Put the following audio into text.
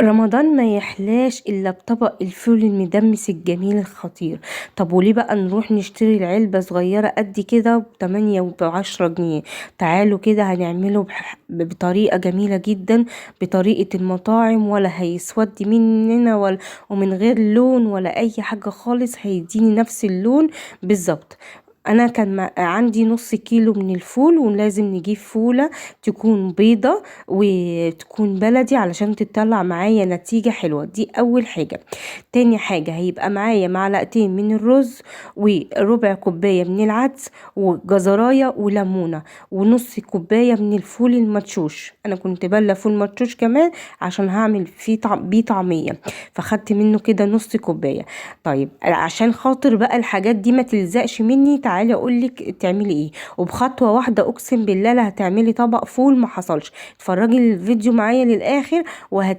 رمضان ما يحلاش إلا بطبق الفول المدمس الجميل الخطير. طب وليه بقى نروح نشتري العلبة صغيرة قد كده ب8 وب10 جنيه؟ تعالوا كده هنعمله بطريقة جميلة جدا، بطريقة المطاعم، ولا هيسود مننا ومن غير لون ولا أي حاجة خالص، هيديني نفس اللون بالظبط. أنا كان عندي نص كيلو من الفول، ولازم نجيب فولة تكون بيضة وتكون بلدي علشان تطلع معايا نتيجة حلوة. دي أول حاجة. تاني حاجة هيبقى معايا معلقتين من الرز وربع كوباية من العدس وجزراية وليمونة ونص كوباية من الفول المدشوش. أنا كنت بله فول مدشوش كمان عشان هعمل فيه بيه طعمية، فخدت منه كده نص كوباية. طيب عشان خاطر بقى الحاجات دي ما تلزقش مني، تعالي اقولك تعملي ايه وبخطوة واحدة. اقسم بالله لا هتعملي طبق فول ما حصلش. اتفرجي الفيديو معايا للاخر وهتلاقي